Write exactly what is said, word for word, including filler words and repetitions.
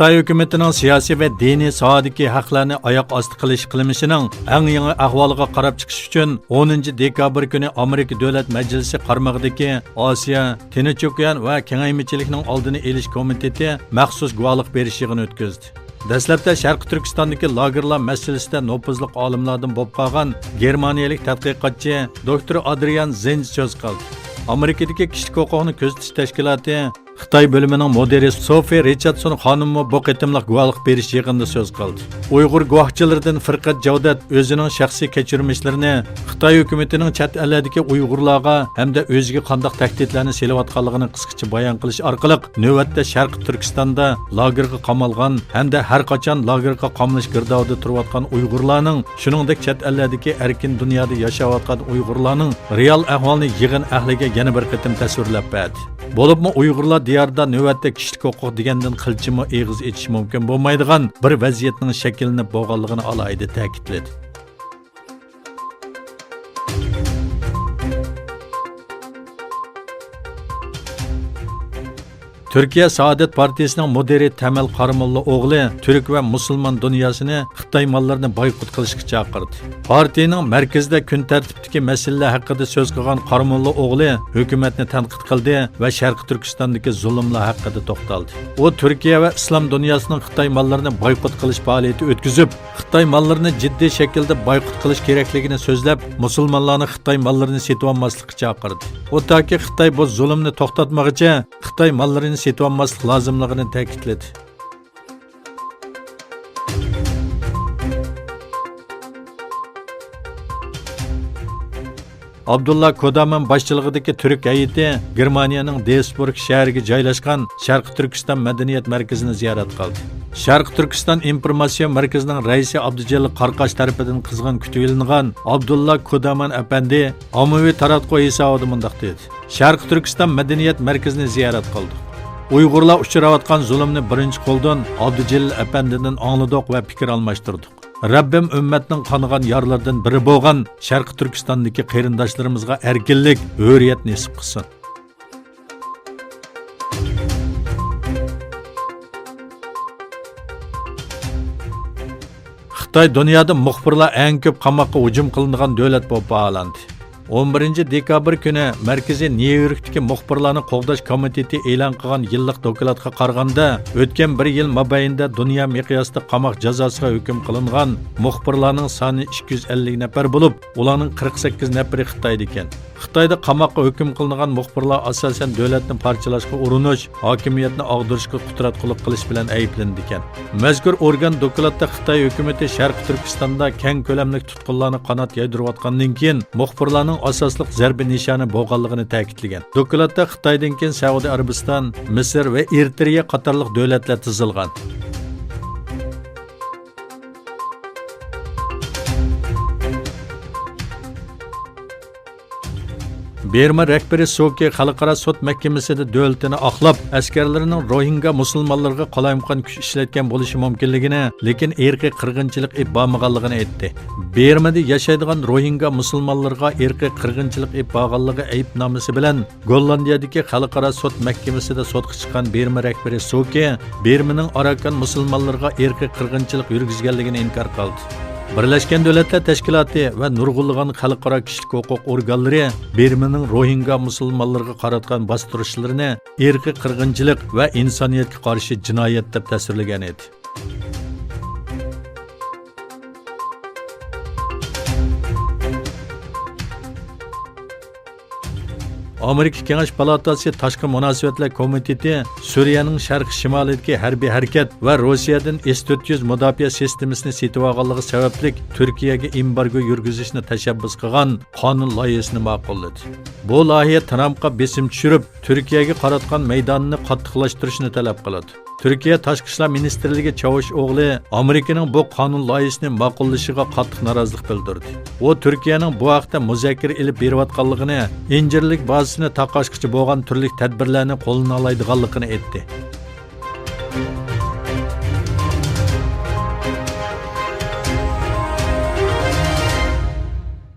خىتاي ھۆكۈمىتىنىڭ سىياسىي ۋە دىنىي ساھەدىكى ھەقلەرنى ئاياق ئاستى قىلىش قىلمىشىنىڭ ئەڭ يېڭى ئەھۋالىغا قاراپ چىقىش ئۈچۈن، ئونىنچى دېكابىر كۈنى ئامېرىكا دۆلەت مەجلىسى قارمىقىدىكى ئاسىيا، تىنچ ئوكيان ۋە كېڭەيمىچىلىكنىڭ ئالدىنى ئېلىش كومىتېتى مەخسۇس گۇۋاھلىق بېرىش يىغىنى ئۆتكۈزدى. دەسلەپتە شەرقىي تۈركىستاندىكى لاگېرلار مەسىلىسىدە نوپۇزلۇق ئالىملاردىن بولۇپ قالغان گېرمانىيەلىك تەتقىقاتچى دوكتور ئادرىيان زېنز سۆز قىلدى. ئامېرىكىدىكى كىشىلىك ھوقۇقنى كۆزىتىش تەشكىلاتى خىتاي بۆلۈمىنىڭ مۇدىرى سوفى رىچاردسون خانىممۇ بۇ قېتىملىق گۇۋاھلىق بېرىش يىغىنىدا سۆز قىلدى. ئۇيغۇر گۇۋاھچىلىرىدىن فىرقەت جەۋدەت ئۆزىنىڭ شەخسىي كەچۈرمىشلىرىنى خىتاي ھۆكۈمىتىنىڭ چەت ئەللەردىكى ئۇيغۇرلارغا ھەمدە ئۆزىگە قانداق تەھدىتلەرنى سېلىۋاتقانلىقىنى قىسقىچە بايان قىلىش ئارقىلىق، نۆۋەتتە شەرقىي تۈركىستاندا لاگېرغا قامالغان ھەمدە ھەر قاچان لاگېرغا قامىلىش گىردابىدا تۇرۇۋاتقان ئۇيغۇرلارنىڭ، شۇنىڭدەك چەت ئەللەردىكى ئەركىن دۇنيادا ياشاۋاتقان ئۇيغۇرلارنىڭ رېئال ئەھۋالىنى يىغىن ئەھلىگە يەنە بىر قېتىم تەسۋىرلەپ بەردى. بولۇپمۇ ئۇيغۇرلار دىيارىدا نۆۋەتتە كىشىلىك ھوقۇق دېگەندىن قىلچىمۇ ئېغىز ئېچىش مۇمكىن بولمايدىغان بىر ۋەزىيەتنىڭ شەكىللىنىپ بولغانلىقىنى ئالاھىدە تەكىتلىدى. تۈركىيە سائادەت پارتىيىسىنىڭ مۇدىرى تەمەل قاراموللا ئوغلى تۈرك ۋە مۇسۇلمان دۇنياسىنى خىتاي ماللىرىنى بايقۇت قىلىشقا چاقىردى. پارتىيىنىڭ مەركىزىدە كۈن تەرتىپتىكى مەسىلىلەر ھەققىدە سۆز قىلغان قاراموللا ئوغلى ھۆكۈمەتنى تەنقىد قىلدى ۋە شەرقىي تۈركىستاندىكى زۇلۇملار ھەققىدە توختالدى. ئۇ تۈركىيە ۋە ئىسلام دۇنياسىنىڭ خىتاي ماللىرىنى بايقۇت قىلىش پائالىيىتى ئۆتكۈزۈپ، خىتاي ماللىرىنى جىددىي شەكىلدە بايقۇت قىلىش كېرەكلىكىنى سۆزلەپ، مۇسۇلمانلارنى خىتاي ماللىرىنى سېتىۋالماسلىققا چاقىردى. ئۇ تاكى خىتاي بۇ زۇلۇمنى توختاتمىغىچە، خىتاي ماللىرىنى سېتىۋالماسلىق لازىملىقىنى تەكىتلىدى. ئابدۇللا كودامان باشچىلىقىدىكى تۈرك ھەيئىتى گېرمانىيەنىڭ دۇيسبۇرگ شەھىرىگە جايلاشقان شەرقىي تۈركىستان مەدەنىيەت مەركىزىنى زىيارەت قىلدى. شەرقىي تۈركىستان ئىنفورماتسىيە مەركىزىنىڭ رەئىسى ئابدۇجېلىل قارقاش تەرىپىدىن قىزغىن كۈتۈۋېلىنغان ئابدۇللا كودامان ئەپەندى ئاممىۋى تاراتقۇ ھېسابىدا مۇنداق دېدى: شەرقىي تۈركىستان مەدەنىيەت مەركىزىنى زىيارەت قىلدۇق. ئۇيغۇرلار ئۇچراۋاتقان زۇلۇمنى بىرىنچى قولدىن ئابدۇجېلىل ئەپەندىدىن ئاڭلىدۇق ۋە پىكىر ئالماشتۇردۇق. رەببىم ئۈممەتنىڭ قانىغان يارىلىرىدىن بىرى بولغان شەرقىي تۈركىستاندىكى قېرىنداشلىرىمىزغا ئەركىنلىك، ھۆرىيەت نېسىپ قىلسۇن. خىتاي دۇنيادا مۇخبىرلار ئەڭ كۆپ قاماققا ھۇجۇم قىلىنىدىغان دۆلەت بولۇپ باھالاندى. ئون بىرىنچى دېكابىر كۈنى مەركىزى نيۇ يوركتىكى مۇخبىرلارنى قوغداش كومىتېتى ئېلان قىلغان يىللىق دوكلاتقا قارىغاندا، ئۆتكەن بىر يىل مابەينىدە دۇنيا مىقياسىدا قاماق جازاسىغا ھۆكۈم قىلىنغان مۇخبىرلارنىڭ سانى ئىككى يۈز ئەللىك نەپەر بولۇپ، ئۇلارنىڭ قىرىق سەككىز نەپىرى خىتايدىكەن. خىتايدا قاماققا ھۆكۈم قىلىنغان مۇخبىرلار ئاساسەن دۆلەتنى پارچىلاشقا ئۇرۇنۇش، ھاكىمىيەتنى ئاغدۇرۇشقا قۇتراتقۇلۇق قىلىش بىلەن ئەيىبلىنىدىكەن. مەزكۇر ئورگان دوكلاتتا خىتاي ھۆكۈمىتى شەرقىي تۈركىستاندا كەڭ كۆلەملىك تۇتقۇنلارنى قانات يايدۇرۇۋاتقاندىن كېيىن، مۇخبىرلارنىڭ ئاساسلىق زەربە نىشانى بولغانلىقىنى تەكىتلىگەن. دوكلاتتا خىتايدىن كېيىن سەئۇدى ئەرەبىستان، مىسىر ۋە ئېرىترېيە قاتارلىق دۆلەتلەر تىزىلغان. بىرما رەھبىرى سۇكى خەلقئارا سوت مەھكىمىسىدە دۆلىتىنى ئاقلاپ، ئەسكەرلىرىنىڭ روھىنگا مۇسۇلمانلىرىغا قالايمىقان كۈچ ئىشلەتكەن بولۇشى مۇمكىنلىكىنى، لېكىن ئىرقىي قىرغىنچىلىق ئېلىپ بارمىغانلىقىنى ئېيتتى. بىرمىدە ياشايدىغان روھىنگا مۇسۇلمانلىرىغا ئىرقىي قىرغىنچىلىق ئېلىپ بارغانلىقى ئەيىبنامىسى بىلەن گوللاندىيەدىكى خەلقئارا سوت مەھكىمىسىدە سوتقا چىققان بىرما رەھبىرى سۇكى بىرمىنىڭ ئاراكان مۇسۇلمانلىرىغا ئىرقىي قىرغىنچىلىق يۈرگۈزگەنلىكىنى ئىنكار قىلدى. بىرلەشكەن دۆلەتلەر تەشكىلاتى ۋە نۇرغۇنلىغان خەلقئارا كىشىلىك ھوقۇق ئورگانلىرى بىرمىنىڭ روھىنگا مۇسۇلمانلىرىغا قاراتقان باستۇرۇشلىرىنى ئىرقىي قىرغىنچىلىق ۋە ئىنسانىيەتكە قارشى جىنايەت دەپ تەسۋىرلىگەن ئىدى. ئامېرىكا كېڭەش پالاتاسى تاشقى مۇناسىۋەتلەر كومىتېتى سۈرىيەنىڭ شەرقىي شىمالىدىكى ھەربىي ھەرىكەت ۋە روسىيەدىن ئىس تۆت يۈز مۇداپىئە سىستېمىسىنى سېتىۋالغانلىقى سەۋەبلىك تۈركىيەگە ئېمبارگو يۈرگۈزۈشنى تەشەببۇس قىلغان قانۇن لايىھىسىنى ماقۇللىدى. بۇ لايىھە ترامپقا بېسىم چۈشۈرۈپ، تۈركىيەگە قاراتقان مەيدانىنى قاتتىقلاشتۇرۇشنى تەلەپ قىلىدۇ. تۈركىيە تاشقى ئىشلار مىنىستىرلىكى چاۋۇش ئوغلى ئامېرىكىنىڭ بۇ قانۇن لايىھىسىنى ماقۇللىشىغا قاتتىق نارازىلىق بىلدۈردى. ئۇ تۈركىيەنىڭ بۇ ھەقتە مۇزاكىرە ئېلىپ بېرىۋاتقانلىقىنى، ئىنجىرىلىك بازىسىنى تاقاشقىچە بولغان تۈرلۈك تەدبىرلەرنى قوللىنالايدىغانلىقىنى ئېيتتى.